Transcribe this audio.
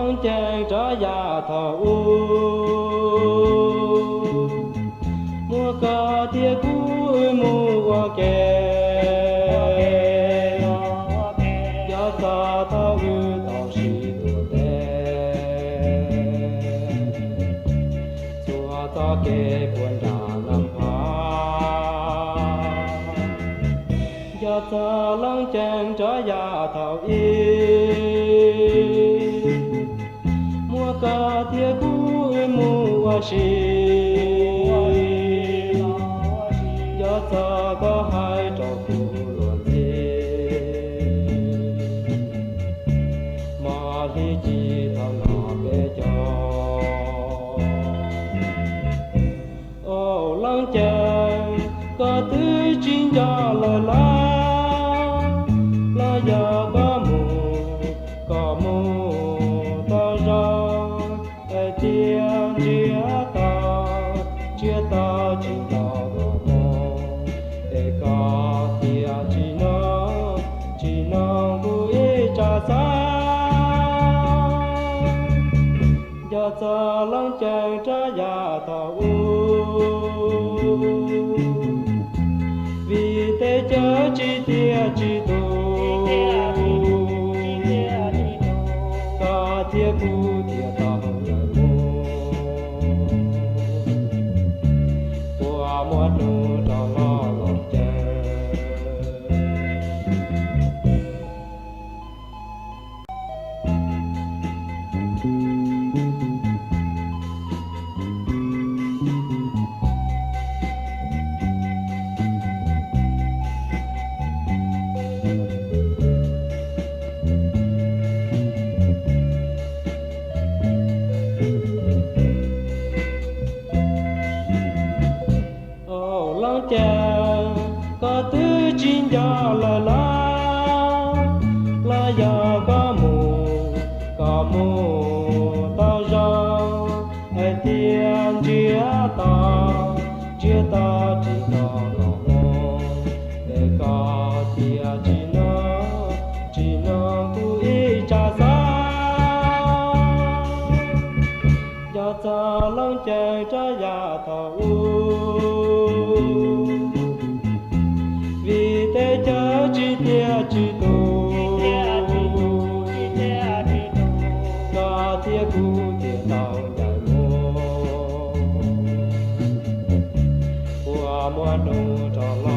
loob ceeb rov yam thaum ub, muab koj thiab kuv wb mus ua ke. Nco txog thaum wb tau sib tuav ntes, txhua txoj kev puag nram Nam Phab. Nco txog loob ceeb rov yam thaum ub, muab koj thiab kuv wb mus ua si. Nco txog koj hais rau kuv luag ntxhi, hmo hli ci thaum no peb caug. Au loob ceeb, koj twb tsis nco lawm los, los yog koj mus, koj mus tau zoo, es tias ntsiag to, ntsiag to tsis nto koj mus, es koj tias tsis noog, tsis noog kuv ib tsam xav. Nco txog loob ceeb rov yam thaum ub, vim tej cawv tsis tiav tsis tus, koj thiab kuv thiaj tau ncaim mus, puas muaj hnub rov los loob ceeb. Au loob ceeb, koj twb tsis nco lawm los, los yog koj mus, koj mus tau zoo, hais tias ntsiag to, ntsiag to tsis nto koj mus, es koj tias tsis noog, tsis noog kuv ib tsam xav. Nco txog loob ceeb rov yam thaum ub, vim tej cawv tsis tiav tsis tus, koj thiab kuv thiaj tau ncaim mus, puas muaj hnub rov